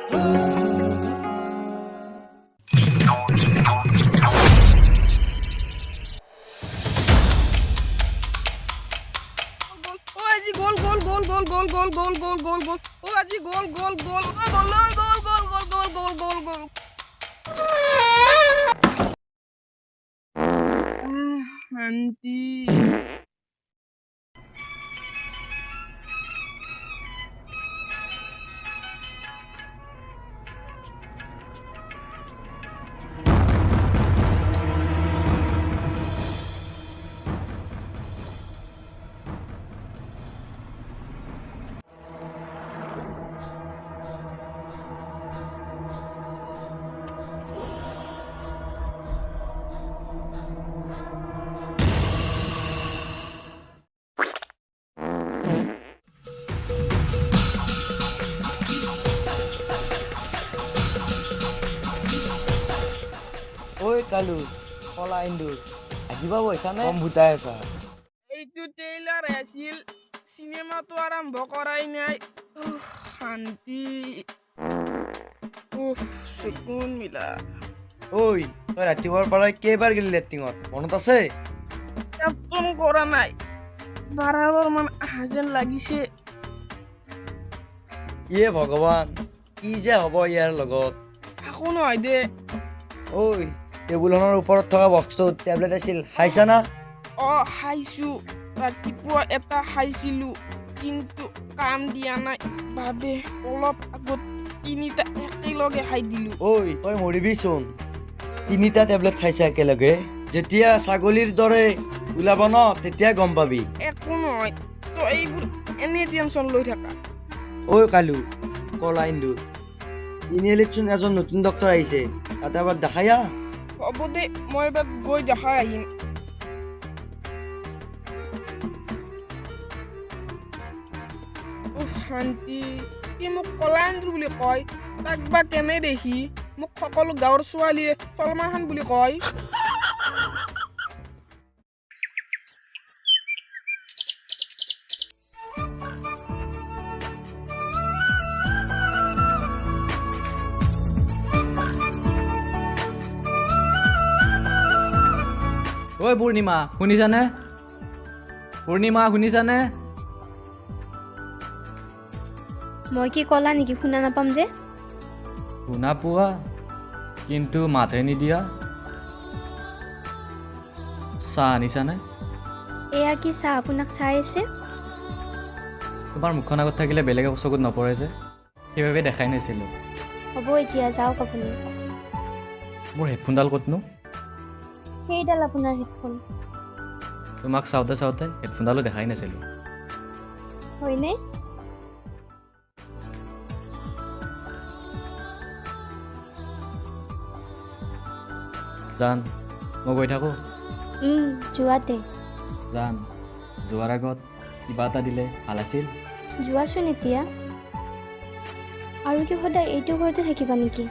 ও আজি গ'ল গ'ল গ'ল গ'ল গ'ল গ'ল গ'ল গ'ল গ'ল গ'ল। ও আজি গ'ল গ'ল গ'ল ও গ'ল গ'ল গ'ল গ'ল গ'ল গ'ল গ'ল গ'ল। শান্তি। ঐ কালু, কলা ইন্দুৰ, আহিবা পইচা নে কম ভূতাই আছা? এইটো ট্ৰেইলাৰ আছিল, চিনেমাটো আৰম্ভ কৰাই নাই। উফ, শান্তি, উফ, চকুন মিলা। ঐ, তই ৰাতিপুৱাৰ পৰাই কেইবাৰ গেলি লেট্ৰিঙত, মনত আছে? একদম কৰা নাই, বাৰাবাৰ মান আহা যেন লাগিছে। ইয়ে ভগৱান, কি যে হ'ব ইয়াৰ লগত। একো নহয় দে। ঐ, টেবুলখনৰ ওপৰত থকা বক্সটোত টেবলেট আছিল, খাইছা না? অঁ, খাইছোঁ। ৰাতিপুৱা এটা খাইছিলোঁ, কিন্তু কাম দিয়া নাই বাবে অলপ আগত তিনিটা একেলগে খাই দিলোঁ। ঐ, তই মৰিবিচোন। তিনিটা টেবলেট খাইছা একেলগে? যেতিয়া ছাগলীৰ দৰে ওলাব ন, তেতিয়া গম পাবি। একো নহয়, তই এইবোৰ এনেই টেনশ্যন লৈ থাকা। ঐ কালু, কলা ইন্দুৰ, তিনিআলিতচোন এজন নতুন ডক্তৰ আহিছে, তাতে এবাৰ দেখাই আহ। হ'ব দে, মই এবাৰ গৈ দেখাই আহিম। উফ, শান্তি। সি মোক কলা এন্দুৰ বুলি কয়, তাক বা কেনে দেখি মোক সকলো গাঁৱৰ ছোৱালীয়ে চলমান খান বুলি কয়। ঐ পূৰ্ণিমা, শুনিছানে? পূৰ্ণিমা, শুনিছানে? মই কি কলা নেকি শুনা নাপাম যে? শুনা পোৱা, কিন্তু মাতহে নিদিয়া। চাহ আনিছানে? এয়া কি চাহ আপোনাক চাই আছে? তোমাৰ মুখখন আগত থাকিলে বেলেগৰ চকুত নপৰে যে, সেইবাবে দেখাই নাছিলোঁ। হ'ব এতিয়া যাওক আপুনি। মোৰ হেডফোনডাল ক'তনো? সেইডাল আপোনাৰ হেডফোন। তোমাক চাওঁতে চাওঁতে হেডফোনডালো দেখাই নাছিলোঁ। হয়নে? জান, মই গৈ থাকোঁ। যোৱাতে। জান, যোৱাৰ আগত কিবা এটা দিলে ভাল আছিল। যোৱাচোন এতিয়া। আৰু কি সদায় এইটো ঘৰতে থাকিবা নেকি?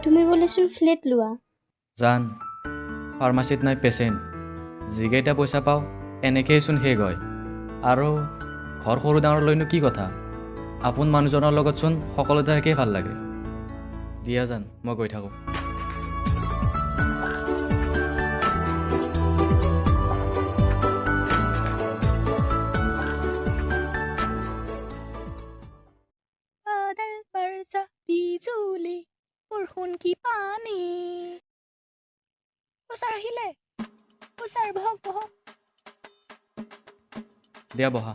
তুমি বোলেচোন ফ্লেট লোৱা। জান, ফাৰ্মাচীত নাই পেচেণ্ট, যিকেইটা পইচা পাওঁ এনেকৈচোন শেষ হয়। আৰু ঘৰ সৰু ডাঙৰ লৈনো কি কথা, আপোন মানুহজনৰ লগতচোন সকলোতে একেই ভাল লাগে। দিয়া জান, মই গৈ থাকোঁ। বিজুলী বৰষুণ কি পানী। অ ছাৰ আহিলে। অ ছাৰ, বহক বহক। দিয়া বহা।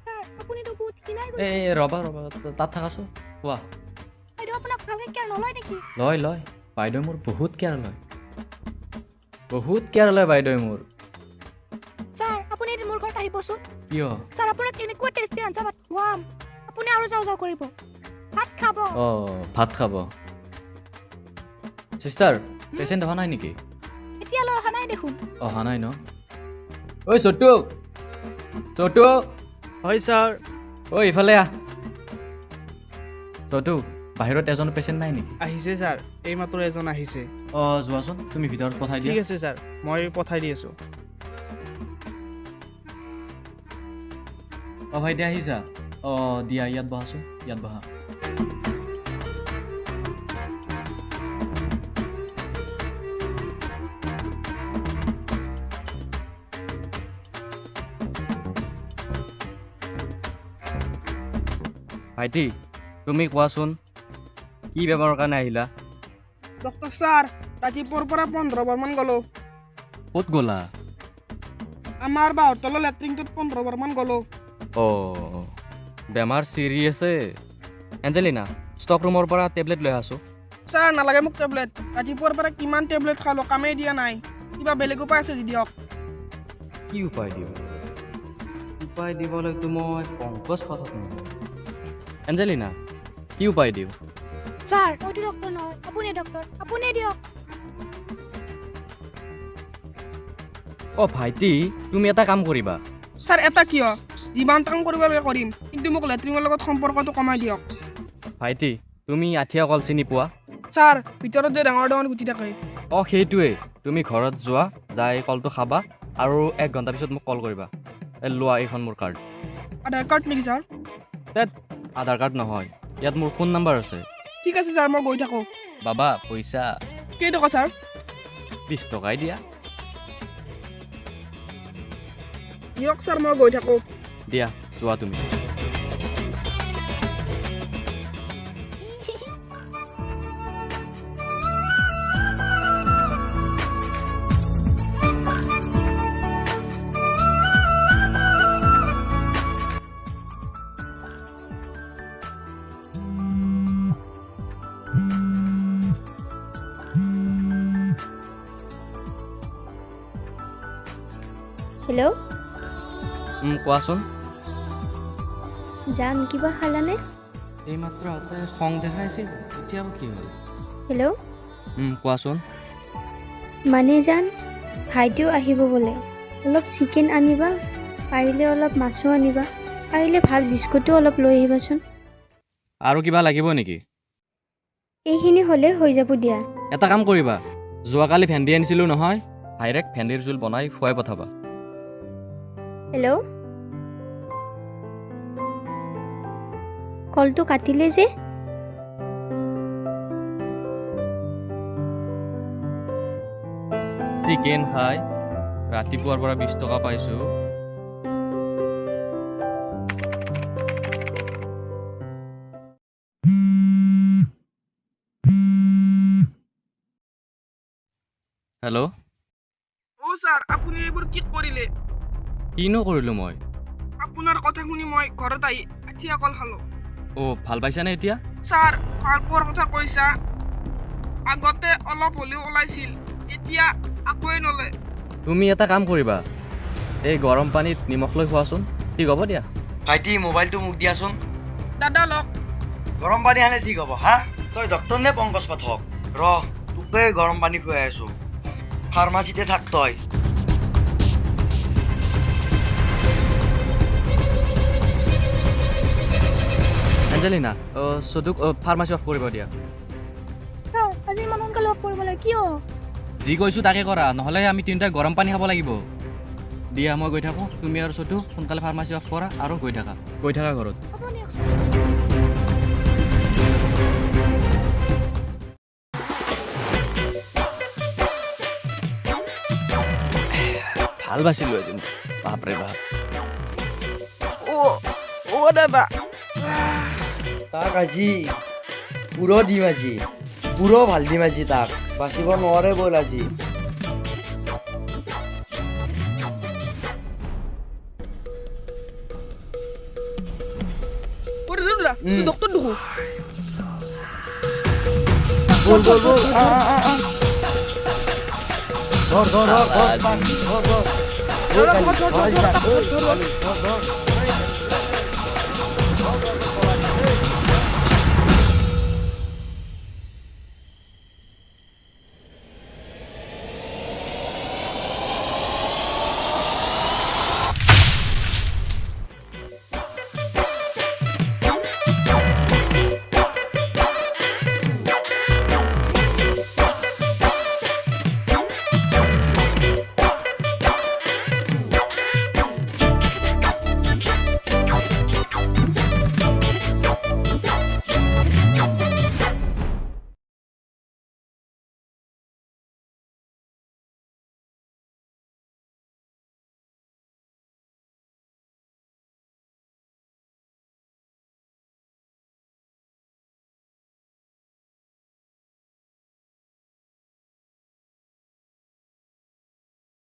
ছাৰ, আপুনিতো বহুত ক্ষীণাই এই গৈছে। এই, ৰ'বা ৰ'বা, তাত থাকাচোন। কোৱা। বাইদেউ আপোনাক ভালকৈ কেয়াৰ নলয় নেকি? লয় লয়, বাইদেউ মোৰ বহুত কেয়াৰ লয়, বহুত কেয়াৰ লয় বাইদেৱে মোৰ। ছাৰ, আপুনি এদিন মোৰ ঘৰত আহিবচোন। কিয়? ছাৰ, আপোনাক এনেকুৱা টেষ্টি আঞ্জা ভাত খুৱাম, আপুনি আৰু যাওঁ যাওঁ কৰিব। ভাত খাব। অঁ, ভাত খাব। চিষ্টাৰ, পেচেণ্ট অহা নাই নেকি? এতিয়ালৈ অহা নাই দেখোন। অহা নাই ন? ঐ চটু, চটু। হয় ছাৰ। ঐ ইফালে আহ। চটু, বাহিৰত এজন পেচেণ্ট নাই নেকি? আহিছে ছাৰ, এইমাত্ৰ এজন আহিছে। অঁ, যোৱাচোন তুমি ভিতৰত পঠাই দিয়া। ঠিক আছে ছাৰ, মই পঠাই দি আছোঁ। অঁ ভাইটি আহিছা? অঁ দিয়া, ইয়াত বহাচোন, ইয়াত বহা। ভাইটি তুমি কোৱাচোন, কি বেমাৰৰ কাৰণে আহিলা? ডক্টৰ ছাৰ, ৰাতিপুৱাৰ পৰা 15 বাৰমান গ'লোঁ। ক'ত গ'লা? আমাৰ বাঁহৰ তলৰ লেট্ৰিনটোত 15 বাৰমান গ'লোঁ। অঁ, বেমাৰ চিৰিয়াছে। এঞ্জেলিনা, ষ্টক ৰুমৰ পৰা টেবলেট লৈ আহাচোন। ছাৰ নালাগে মোক টেবলেট, ৰাতিপুৱাৰ পৰা কিমান টেবলেট খালোঁ কামেই দিয়া নাই। কিবা বেলেগ উপায় আছে যদি দিয়ক। কি উপায় দিওঁ? উপায় দিবলৈতো মই পংকজ পাঠক নহয়। এঞ্জেলিনা, কি উপায় দিওঁ? ছাৰ মইতো ডক্টৰ নহয়, আপুনিয়ে ডক্টৰ, আপুনিয়ে দিয়ক। অঁ ভাইটি, তুমি এটা কাম কৰিবা। ছাৰ এটা কিয়, যিমান কাম কৰিব লাগে কৰিম, কিন্তু মোক লেট্ৰিনৰ লগত সম্পৰ্কটো কমাই দিয়ক। ভাইটি, তুমি আঠিয়া কল চিনি পোৱা? ছাৰ ভিতৰত যে ডাঙৰ ডাঙৰ গুটি থাকে। অঁ সেইটোৱেই। তুমি ঘৰত যোৱা, যাই কলটো খাবা আৰু 1 ঘণ্টা পিছত মোক কল কৰিবা। এই লোৱা, এইখন মোৰ কাৰ্ড। আধাৰ কাৰ্ড নেকি ছাৰ? তাত আধাৰ কাৰ্ড নহয়, ইয়াত মোৰ ফোন নাম্বাৰ আছে। ঠিক আছে ছাৰ, মই গৈ থাকোঁ। বাবা পইচা কেইটকা ছাৰ? 20 টকাই দিয়া। দিয়ক ছাৰ, মই গৈ থাকোঁ। দিয়া, যোৱা তুমি। হেল্ল'। কোৱাচোন। জান, কিবা খালানে? এইমাত্ৰ আটাই খং দেখাইছিল, এতিয়া আকৌ কি হ'ল? হেল্ল'। কোৱাচোন। মানে জান, ভাইটিও আহিব বোলে, অলপ চিকেন আনিবা, পাৰিলে অলপ মাছো আনিবা, পাৰিলে ভাল বিস্কুটো অলপ লৈ আহিবাচোন। আৰু কিবা লাগিব নেকি? এইখিনি হ'লে হৈ যাব দিয়া। এটা কাম কৰিবা, যোৱাকালি ভেন্দি আনিছিলোঁ নহয়, ভাইৰেক ভেন্দিৰ জোল বনাই খুৱাই পঠাবা। হেল্ল', কলটো কাটিলে যে? চিকেন খাই ৰাতিপুৱাৰ পৰা 20 টকা পাইছোঁ। হেল্ল'। অ' ছাৰ, আপুনি এইবোৰ কি কৰিলে? কিনো কৰিলোঁ মই? আপোনাৰ কথা শুনি মই ঘৰত আহি আঠিয়া কল খালোঁ। অ' ভাল পাইছানে এতিয়া? ছাৰ ভাল পোৱাৰ কথা কৈছা, আগতে অলপ হ'লেও ওলাইছিল, এতিয়া আকোৱেই নলে। তুমি এটা কাম কৰিবা, এই গৰম পানীত নিমখ লৈ খোৱাচোন, ঠিক হ'ব দিয়া। ভাইটি মোবাইলটো মোক দিয়াচোন। দাদা লওক। গৰম পানী খালে ঠিক হ'ব। হা, তই ডক্টৰ নে পংকজ পাঠক? ৰ, তোকে গৰম পানী খুৱাই আছোঁ, ফাৰ্মাচীতে থাক তই। এঞ্জেলিনা, চদুক ফাৰ্মাচী অফ কৰিব দিয়া। ছাৰ আজি ইমান সোনকালে অফ কৰিব লাগে কিয়? যি কৈছোঁ তাকে কৰা, নহ'লে আমি তিনিটাই গৰম পানী খাব লাগিব। দিয়া, মই গৈ থাকোঁ, তুমি আৰু চদু সোনকালে ফাৰ্মাচী অফ কৰা আৰু গৈ থাকা, গৈ থাকা ঘৰত। হ'ব দিয়ক ছাৰ। ভাল পাইছিলোঁ আজি, বাপৰে বাপ। অ' অ' দাদা, তাক আজি পুৰ দিম, আজি পুৰ ভাল দিম আজি, তাক বাচিব নোৱাৰে ব'ল আজি। দাদা ডক্টৰ দেখো। ব'ল ব'ল ব'ল, ধৰ ধৰ ধৰ ধৰ ধৰ ধৰ।